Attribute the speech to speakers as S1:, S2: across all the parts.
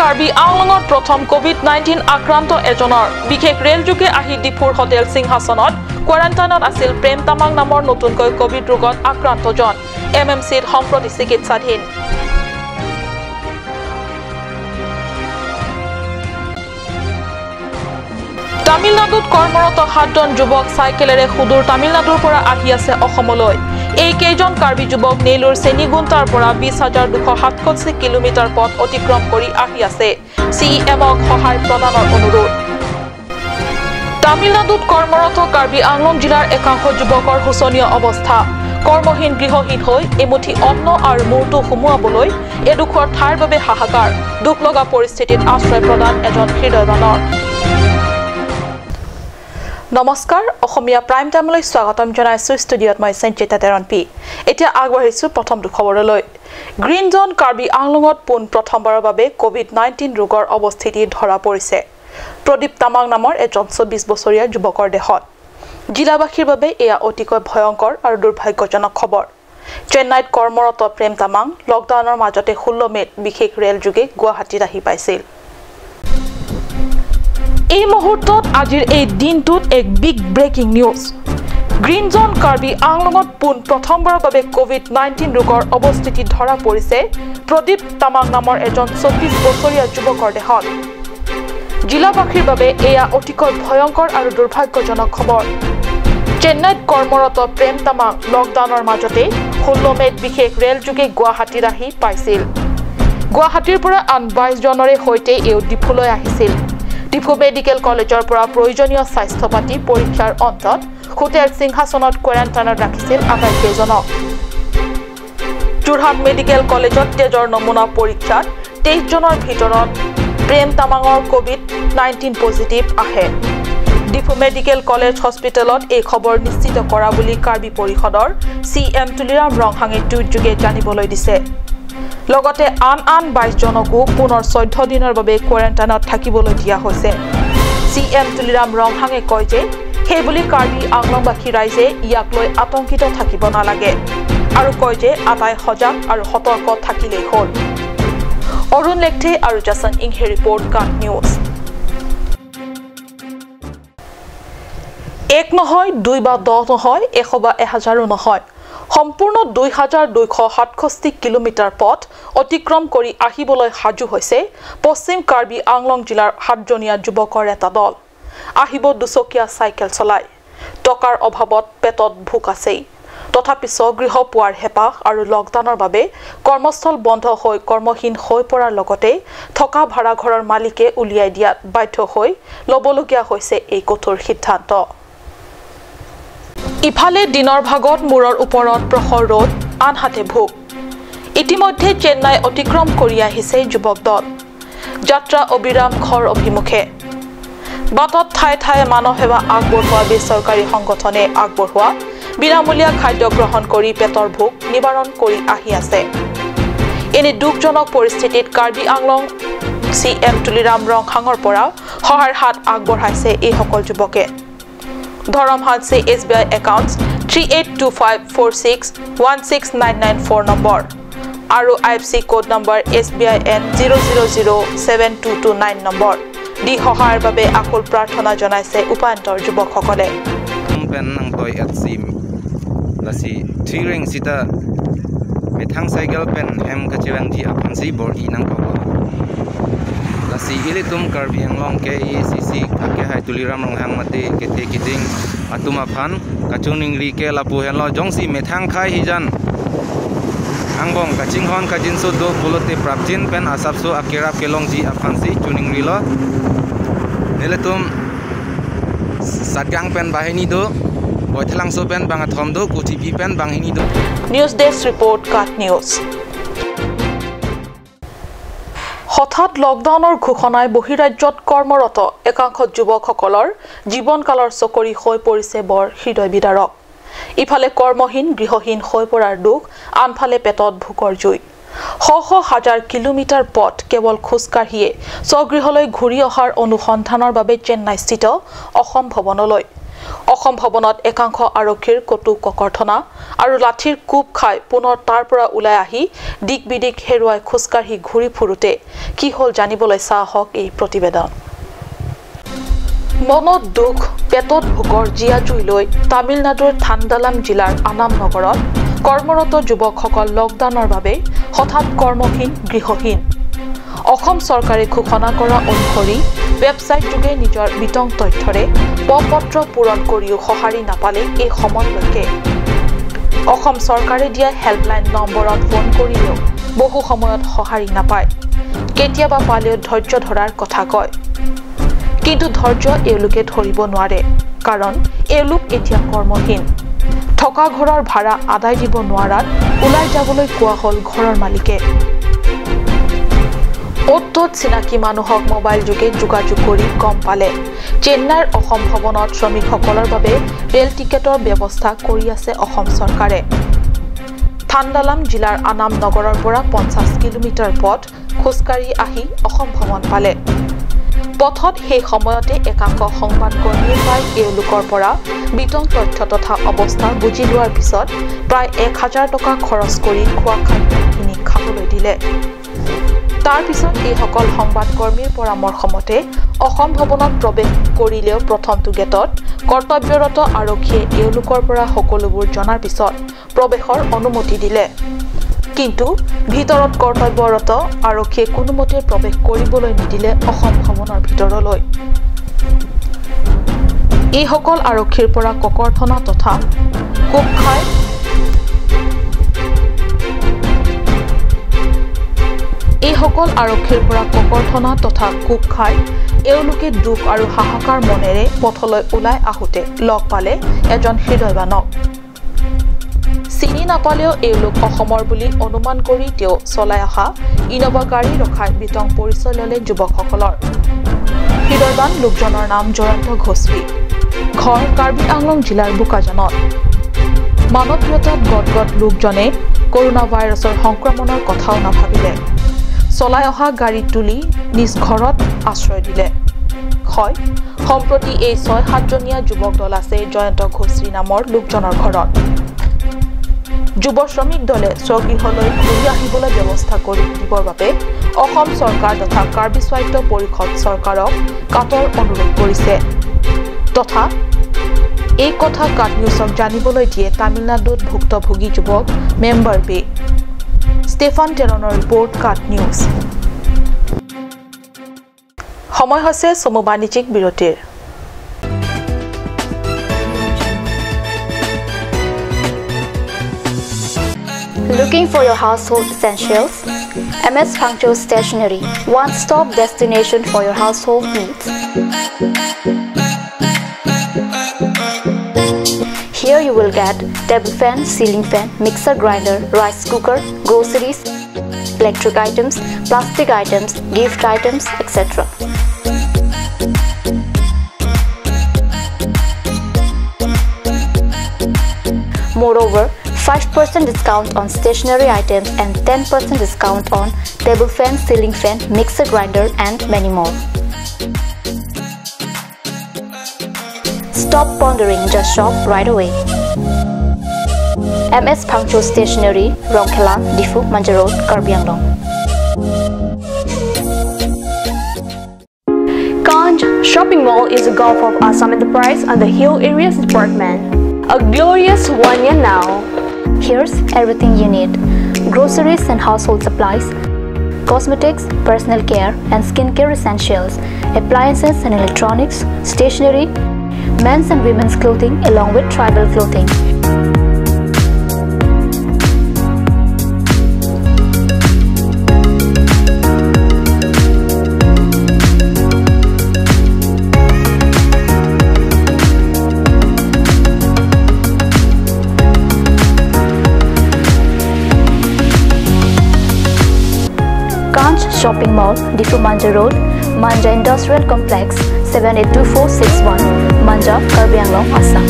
S1: কাৰ্বি আংলঙত প্ৰথম কোভিড-19 আক্ৰান্ত এজনৰ বিশেষ ৰেলযোগে আহি ডিফুৰ হোটেল সিংহাসনত কোৱাৰেণ্টাইনত আছিল প্ৰেম তামাং নামৰ নতুনকৈ কোভিড ৰোগত আক্ৰান্তজন। এম এম চিত সম্প্ৰতি চিকিৎসাধীন। তামিলনাডুত কৰ্মৰত 7জন যুৱক চাইকেলেৰে সুদূৰ তামিলনাডুৰ পৰা আহি আছে অসমলৈ। এই কেইজন কাৰ্বি যুৱক নেলুৰ চেনিগুণ্টাৰ পৰা 20,267 কিলোমিটাৰ পথ অতিক্ৰম কৰি আহি আছে। চি এমক সহায় প্ৰদানৰ অনুৰোধ। তামিলনাডুত কৰ্মৰত কাৰ্বি আংলং জিলাৰ একাংশ যুৱকৰ শোচনীয় অৱস্থা। কৰ্মহীন গৃহহীন হৈ এমুঠি অন্ন আৰু মূৰটো সুমুৱাবলৈ এডোখৰ ঠাইৰ বাবে হাহাকাৰ। দুখ লগা পৰিস্থিতিত আশ্ৰয় প্ৰদান এজন হৃদয়বানৰ। নমস্কাৰ, অসমীয়া প্ৰাইম টাইমলৈ স্বাগতম জনাইছোঁ। ষ্টুডিঅ'ত মই সঞ্চিতা তেৰণ পি। এতিয়া আগবাঢ়িছোঁ প্ৰথমটো খবৰলৈ। গ্ৰীণ জ'ন কাৰ্বি আংলঙত পোন প্ৰথমবাৰৰ বাবে কোভিড-19 ৰোগৰ অৱস্থিতি ধৰা পৰিছে প্ৰদীপ তামাং নামৰ এজন 24 বছৰীয়া যুৱকৰ দেহত। জিলাবাসীৰ বাবে এয়া অতিকৈ ভয়ংকৰ আৰু দুৰ্ভাগ্যজনক খবৰ। চেন্নাইত কৰ্মৰত প্ৰেম তামাং লকডাউনৰ মাজতে 16 মে'ত বিশেষ ৰেলযোগে গুৱাহাটীত আহি পাইছিল। এই মুহূৰ্তত আজিৰ এই দিনটোত এক big breaking news. Green zone Karbi আংলঙত পোন প্ৰথমবাৰৰ বাবে কোভিড-19 ৰোগৰ অৱস্থিতি ধৰা পৰিছে প্ৰদীপ তামাং নামৰ এজন 24 বছৰীয়া যুৱকৰ দেহত। জিলাবাসীৰ বাবে এয়া অতিকৈ ভয়ংকৰ আৰু দুৰ্ভাগ্যজনক খবৰ। চেন্নাইত কৰ্মৰত প্ৰেম তামাং লকডাউনৰ মাজতে 16 মে'ত বিশেষ ৰেলযোগে গুৱাহাটীত আহি পাইছিল। গুৱাহাটীৰ পৰা আন 22 জনৰে সৈতে এওঁ ডিফুলৈ আহিছিল। ডিফু মেডিকেল কলেজৰ পৰা প্ৰয়োজনীয় স্বাস্থ্য পাতি পৰীক্ষাৰ অন্তত হোটেল সিংহাসনত কোৱাৰেণ্টাইনত ৰাখিছিল আটাইকেইজনক। যোৰহাট মেডিকেল কলেজত তেজৰ নমুনা পৰীক্ষাত 23 জনৰ ভিতৰত প্ৰেম তামাঙৰ কোভিড-19 পজিটিভ আহে। ডিফু মেডিকেল কলেজ হস্পিটেলত এই খবৰ নিশ্চিত কৰা বুলি কাৰ্বি পৰিষদৰ চি এম তুলিৰাম ৰংহাঙে টুইটযোগে জানিবলৈ দিছে। লগতে আন আন 22 জনকো পুনৰ 14 দিনৰ বাবে কোৱাৰেণ্টাইনত থাকিবলৈ দিয়া হৈছে। চি এম তুলিৰাম ৰংহাঙে কয় যে সেইবুলি কাৰ্বি আংলংবাসী ৰাইজে ইয়াক লৈ আতংকিত থাকিব নালাগে আৰু কয় যে আটাই সজাগ আৰু সতৰ্ক থাকিলেই হ'ল। অৰুণ লেখথে আৰু জাছন ইংহে ৰিপৰ্ট, কাট নিউজ। এক নহয়, দুই বা দহ নহয়, 100 বা 1000 নহয়, সম্পূৰ্ণ 2267 কিলোমিটাৰ পথ অতিক্ৰম কৰি আহিবলৈ সাজু হৈছে পশ্চিম কাৰ্বি আংলং জিলাৰ 7জনীয়া যুৱকৰ এটা দল। আহিব দুচকীয়া চাইকেল চলাই। টকাৰ অভাৱত পেটত ভোক আছেই, তথাপি স্বগৃহ পোৱাৰ হেঁপাহ আৰু লকডাউনৰ বাবে কৰ্মস্থল বন্ধ হৈ কৰ্মহীন হৈ পৰাৰ লগতে থকা ভাড়াঘৰৰ মালিকে উলিয়াই দিয়াত বাধ্য হৈ ল'বলগীয়া হৈছে এই কঠোৰ সিদ্ধান্ত। ইফালে দিনৰ ভাগত মূৰৰ ওপৰত প্ৰখৰ ৰ'দ, আনহাতে ভোক। ইতিমধ্যে চেন্নাই অতিক্ৰম কৰি আহিছে যুৱক দল। যাত্ৰা অবিৰাম ঘৰ অভিমুখে। বাটত ঠায়ে ঠায়ে মানৱ সেৱা আগবঢ়োৱা বেচৰকাৰী সংগঠনে আগবঢ়োৱা বিনামূলীয়া খাদ্য গ্ৰহণ কৰি পেটৰ ভোক নিবাৰণ কৰি আহি আছে। এনে দুখজনক পৰিস্থিতিত কাৰ্বি আংলং চি এম তুলিৰাম ৰংহাঙৰ পৰা সহায়ৰ হাত আগবঢ়াইছে এইসকল যুৱকে। Dharamhansi S B I accounts 3825461694 number আৰু I F C code number S B I N 0007229 number দি সহায়ৰ বাবে আকুল প্ৰাৰ্থনা জনাইছে উপায়ন্তৰ যুৱকসকলে।
S2: Lasi ilitum Karbi Anglong ke ECC ke hai Tuliram Ronghang mate ke the kiting atum aphan kachuning ri ke lapu henlo jongsi methang khai hijan angbong kaching hon kajin so do pulote prapjin pen asap so akerap kelong ji aphan si chuning ri lo neletum satgang pen bahini do boithlang so pen bangathom do kuthi pen banghini do.
S1: News desk report, Kat news. হঠাৎ লকডাউনৰ ঘোষণাই বহিৰাজ্যত কৰ্মৰত একাংশ যুৱকসকলৰ জীৱনকালৰ চকৰি হৈ পৰিছে বৰ হৃদয় বিদাৰক। ইফালে কৰ্মহীন গৃহহীন হৈ পৰাৰ দুখ, আনফালে পেটত ভোকৰ জুই। শ শ হাজাৰ কিলোমিটাৰ পথ কেৱল খোজকাঢ়িয়ে স্বগৃহলৈ ঘূৰি অহাৰ অনুসন্ধানৰ বাবে চেন্নাইস্থিত অসম ভৱনলৈ। অসম ভৱনত একাংশ আৰক্ষীৰ কটু ককৰ্থনা আৰু লাঠিৰ কোব খাই পুনৰ তাৰ পৰা ওলাই আহি দিক বিদিক হেৰুৱাই খোজকাঢ়ি ঘূৰি ফুৰোতে কি হ'ল জানিবলৈ চাহক এই প্ৰতিবেদন। মনত দুখ পেটত ভোকৰ জীয়া জুই লৈ তামিলনাডুৰ থান্দালাম জিলাৰ আনাম নগৰত কৰ্মৰত যুৱকসকল লকডাউনৰ বাবে হঠাৎ কৰ্মহীন গৃহহীন। অসম চৰকাৰে ঘোষণা কৰা অনুসৰি ৱেবছাইট যোগে নিজৰ বিতং তথ্যৰে পত্ৰ পূৰণ কৰিও সঁহাৰি নাপালে এই সময়লৈকে। অসম চৰকাৰে দিয়া হেল্পলাইন নম্বৰত ফোন কৰিলেও বহু সময়ত সঁহাৰি নাপায়, কেতিয়াবা পালেও ধৈৰ্য ধৰাৰ কথা কয়, কিন্তু ধৈৰ্য এওঁলোকে ধৰিব নোৱাৰে, কাৰণ এওঁলোক এতিয়া কৰ্মহীন। থকা ঘৰৰ ভাড়া আদায় দিব নোৱাৰাত ওলাই যাবলৈ কোৱা হ'ল ঘৰৰ মালিকে। অ'ত ত'ত চিনাকি মানুহক মোবাইল যোগে যোগাযোগ কৰি গম পালে চেন্নাইৰ অসম ভৱনত শ্ৰমিকসকলৰ বাবে ৰেল টিকেটৰ ব্যৱস্থা কৰি আছে অসম চৰকাৰে। থান্দালাম জিলাৰ আনাম নগৰৰ পৰা 50 কিলোমিটাৰ পথ খোজকাঢ়ি আহি অসম ভৱন পালে। পথত সেই সময়তে একাংশ সংবাদকৰ্মীয়ে পাই এওঁলোকৰ পৰা বিতং তথ্য তথা অৱস্থা বুজি লোৱাৰ পিছত প্ৰায় 1000 টকা খৰচ কৰি খোৱা খাদ্যখিনি খাবলৈ দিলে। তাৰ পিছত এইসকল সংবাদকৰ্মীৰ পৰামৰ্শমতে অসম ভৱনত প্ৰৱেশ কৰিলেও প্ৰথমটো গেটত কৰ্তব্যৰত আৰক্ষীয়ে এওঁলোকৰ পৰা সকলোবোৰ জনাৰ পিছত প্ৰৱেশৰ অনুমতি দিলে, কিন্তু ভিতৰত কৰ্তব্যৰত আৰক্ষীয়ে কোনোমতে প্ৰৱেশ কৰিবলৈ নিদিলে অসম ভৱনৰ ভিতৰলৈ। এইসকল আৰক্ষীৰ পৰা ককৰ্থনা তথা কোব খাই এইসকল আৰক্ষীৰ পৰা ককৰ্থনা তথা কোব খাই এওঁলোকে দুখ আৰু হাহাকাৰ মনেৰে পথলৈ ওলাই আহোঁতে লগ পালে এজন হৃদয়বানক। চিনি নাপালেও এওঁলোক অসমৰ বুলি অনুমান কৰি তেওঁ চলাই অহা ইন'ভা গাড়ী ৰখাই বিতং পৰিচয় ল'লে যুৱকসকলৰ। হৃদয়বান লোকজনৰ নাম জয়ন্ত ঘোষী, ঘৰ কাৰ্বি আংলং জিলাৰ বোকাজানত। মানৱীয়তাত গদগদ লোকজনে কৰোণা ভাইৰাছৰ সংক্ৰমণৰ কথাও নাভাবিলে, চলাই অহা গাড়ী তুলি নিজ ঘৰত আশ্ৰয় দিলে। হয়, সম্প্ৰতি এই 6-7জনীয়া যুৱক দল আছে জয়ন্ত ঘোষী নামৰ লোকজনৰ ঘৰত। যুৱ শ্ৰমিক দলে স্বগৃহলৈ ঘূৰি আহিবলৈ ব্যৱস্থা কৰি দিবৰ বাবে অসম চৰকাৰ তথা কাৰ্বি স্বায়ত্ত পৰিষদ চৰকাৰক কাতৰ অনুৰোধ কৰিছে তথা এই কথা কাট নিউজক জানিবলৈ দিয়ে তামিলনাডুত ভুক্তভোগী যুৱক member B Stefan টেৰণৰ report, cut news. সময় হৈছে চমু বাণিজ্যিক বিৰতিৰ।
S3: Looking for your household essentials? MS Phangcho Stationery, one-stop destination for your household needs. Here you will get table fan, ceiling fan, mixer grinder, rice cooker, groceries, electric items, plastic items, gift items, etc. Moreover, 5% discount on stationery items and 10% discount on table fan, ceiling fan, mixer grinder and many more. Stop pondering, just shop right away. MS Phangcho Stationery, Rongkhelan, Diphu, Manja Road, Karbi Anglong.
S4: Kanj Shopping Mall is a gulf of Assam Enterprise and the Hill Areas Department. A glorious 1 year now.
S3: Here's everything you need: groceries and household supplies, cosmetics, personal care and skincare essentials, appliances and electronics, stationery, men's and women's clothing along with tribal clothing. Shopping Mall, Diphu Manja Road, Manja Industrial Complex, 782461, Manja, Karbi Anglong, Assam.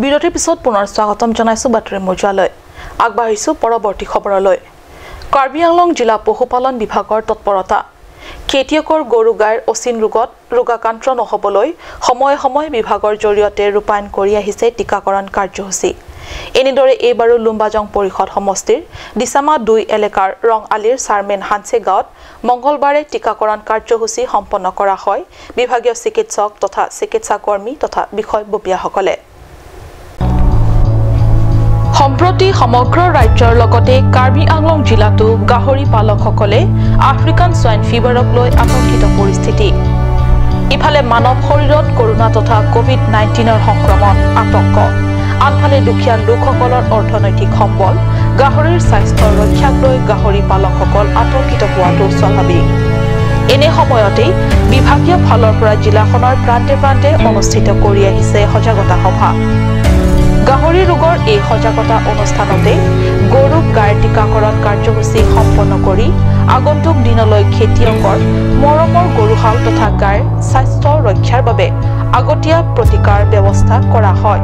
S1: বিৰতিৰ পিছত পুনৰ স্বাগতম জনাইছো বাতৰি মজিয়ালৈ। আগবাঢ়িছো পৰৱৰ্তী খবৰলৈ। কাৰ্বি আংলং জিলা পশুপালন বিভাগৰ তৎপৰতা। খেতিয়কৰ গৰু গাইৰ অচিন ৰোগত ৰোগাক্ৰান্ত নহ'বলৈ সময়ে সময়ে বিভাগৰ জৰিয়তে ৰূপায়ণ কৰি আহিছে টীকাকৰণ কাৰ্যসূচী। এনেদৰে এইবাৰো লুম্বাজং পৰিষদ সমষ্টিৰ দিচামা 2 এলেকাৰ ৰং আলিৰ চাৰমেন হানছে গাঁৱত মঙ্গলবাৰে টীকাকৰণ কাৰ্যসূচী সম্পন্ন কৰা হয় বিভাগীয় চিকিৎসক তথা চিকিৎসাকৰ্মী তথা বিষয়ববীয়াসকলে। সম্প্ৰতি সমগ্ৰ ৰাজ্যৰ লগতে কাৰ্বি আংলং জিলাতো গাহৰি পালকসকলে আফ্ৰিকান ছোৱাইন ফিভাৰক লৈ আতংকিত পৰিস্থিতি। ইফালে মানৱ শৰীৰত কৰোনা তথা কোভিড-19ৰ সংক্ৰমণ আতংক, আনফালে দুখীয়া লোকসকলৰ অৰ্থনৈতিক সম্বল গাহৰিৰ স্বাস্থ্য ৰক্ষাক লৈ গাহৰি পালকসকল আতংকিত হোৱাটো স্বাভাৱিক। এনে সময়তেই বিভাগীয় ফালৰ পৰা জিলাখনৰ প্ৰান্তে প্ৰান্তে অনুষ্ঠিত কৰি আহিছে সজাগতা সভা। গাহৰি ৰোগৰ এই সজাগতা অনুষ্ঠানতে গৰু গাইৰ টীকাকৰণ কাৰ্যসূচী সম্পন্ন কৰি আগন্তুক দিনলৈ খেতিয়কৰ মৰমৰ গৰুহাল তথা গাইৰ স্বাস্থ্য ৰক্ষাৰ বাবে আগতীয়া প্ৰতিকাৰ ব্যৱস্থা কৰা হয়।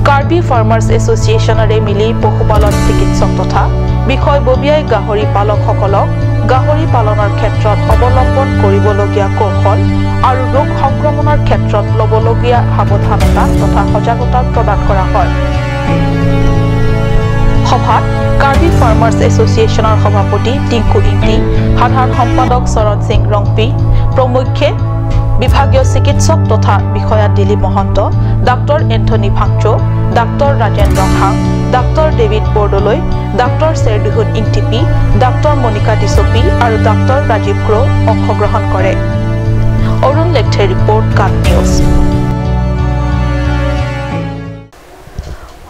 S1: কাৰ্বি ফাৰ্মাৰ্ছ এছ'চিয়েশ্যনৰে মিলি পশুপালন চিকিৎসক তথা বিষয়ববীয়াই গাহৰি পালকসকলক গাহৰি পালনৰ ক্ষেত্ৰত অৱলম্বন কৰিবলগীয়া কৌশল আৰু ৰোগ সংক্ৰমণৰ ক্ষেত্ৰত ল'বলগীয়া সাৱধানতা তথা সজাগতা প্ৰদান কৰা হয়। সভাত কাৰ্বি ফাৰ্মাৰ্ছ এছ'চিয়েশ্যনৰ সভাপতি টিংকু ইংটি, সাধাৰণ সম্পাদক চৰণ সিং ৰংপি প্ৰমুখ্যে বিভাগীয় চিকিৎসক তথা বিষয়া Dilip Mahanta, doctor Anthony Bhangcho, doctor Rajen Ronghang, doctor David Bordoloi, doctor Serduhun Ingtipi, doctor Monika Dishpi আৰু ডাক্তৰ ৰাজীৱ ক্ৰ' অংশগ্ৰহণ কৰে। Arun Lekther report, cut news.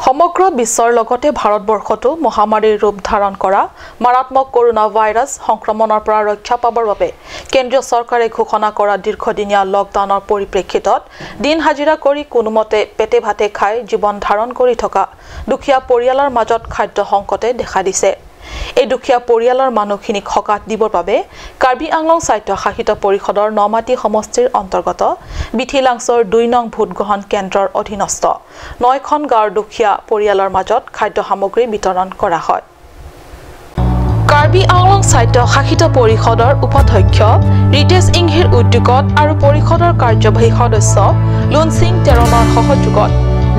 S1: সমগ্ৰ বিশ্বৰ লগতে ভাৰতবৰ্ষতো মহামাৰীৰ ৰূপ ধাৰণ কৰা মাৰাত্মক কৰোনা ভাইৰাছ সংক্ৰমণৰ পৰা ৰক্ষা পাবৰ বাবে কেন্দ্ৰীয় চৰকাৰে ঘোষণা কৰা দীৰ্ঘদিনীয়া লকডাউনৰ পৰিপ্ৰেক্ষিতত দিন হাজিৰা কৰি কোনোমতে পেটে ভাতে খাই জীৱন ধাৰণ কৰি থকা দুখীয়া পৰিয়ালৰ মাজত খাদ্য সংকটে দেখা দিছে। এই দুখীয়া পৰিয়ালৰ মানুহখিনিক সকাহ দিবৰ বাবে কাৰ্বি আংলং স্বায়ত্তশাসিত পৰিষদৰ নমাটি সমষ্টিৰ অন্তৰ্গত বিথিলাংছৰ 2 নং ভোটগ্ৰহণ কেন্দ্ৰৰ অধীনস্থ 9খন গাঁৱৰ দুখীয়া পৰিয়ালৰ মাজত খাদ্য সামগ্ৰী বিতৰণ কৰা হয়। কাৰ্বি আংলং স্বায়ত্তশাসিত পৰিষদৰ উপাধ্যক্ষ ৰিতেশ ইংহিৰ উদ্যোগত আৰু পৰিষদৰ কাৰ্যবাহী সদস্য লুনসিং তেৰণৰ সহযোগত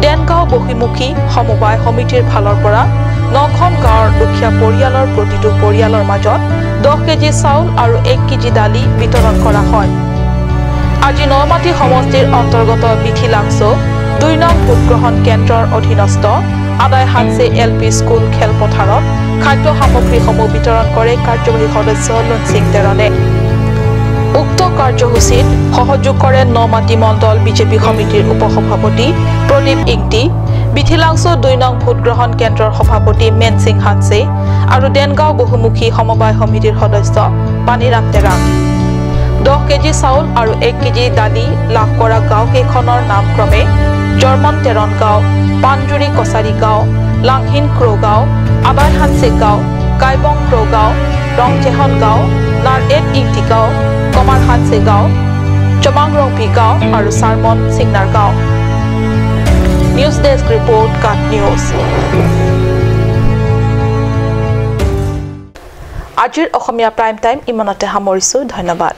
S1: ডেনগাঁও বহিমুখী সমবায় সমিতিৰ ফালৰ পৰা 9খন গাঁৱৰ দুখীয়া পৰিয়ালৰ প্ৰতিটো পৰিয়ালৰ মাজত 10 কেজি চাউল আৰু 1 কেজি দালি বিতৰণ কৰা হয়। আজি নমাটি সমষ্টিৰ অন্তৰ্গত বিথিলাংছ 2 নং ভোটগ্ৰহণ কেন্দ্ৰৰ অধীনস্থ আদায় হানছে এল পি স্কুল খেলপথাৰত খাদ্য সামগ্ৰীসমূহ বিতৰণ কৰে কাৰ্যবাহী সদস্য লুনসিং তেৰণে। উক্ত কাৰ্যসূচীত সহযোগ কৰে নমাটি মণ্ডল বিজেপি সমিতিৰ উপসভাপতি প্ৰদীপ ইংটি, বিথিলাংছ 2 নং ভোটগ্ৰহণ কেন্দ্ৰৰ সভাপতি মেনসিং হানছে আৰু ডেনগাঁও বহুমুখী সমবায় সমিতিৰ সদস্য পানীৰাম তেৰাং। 10 কেজি চাউল আৰু 1 কেজি দালি লাভ কৰা গাঁওকেইখনৰ নাম ক্ৰমে জৰ্মন তেৰণ গাঁও, পাণজুৰি কছাৰী গাঁও, লাংহিন ক্ৰ' গাঁও, আদায় হানছে গাঁও, কাইবং ক্ৰ' গাঁও, ৰংজেহন গাঁও, নাৰ এড ইংটি গাঁও, কমাৰ হানছে গাঁও, চমাং ৰংপি গাঁও আৰু চাৰমন চিংনাৰ গাঁও। News desk report, cut news. আজিৰ অসমীয়া প্ৰাইম টাইম ইমানতে সামৰিছোঁ। ধন্যবাদ।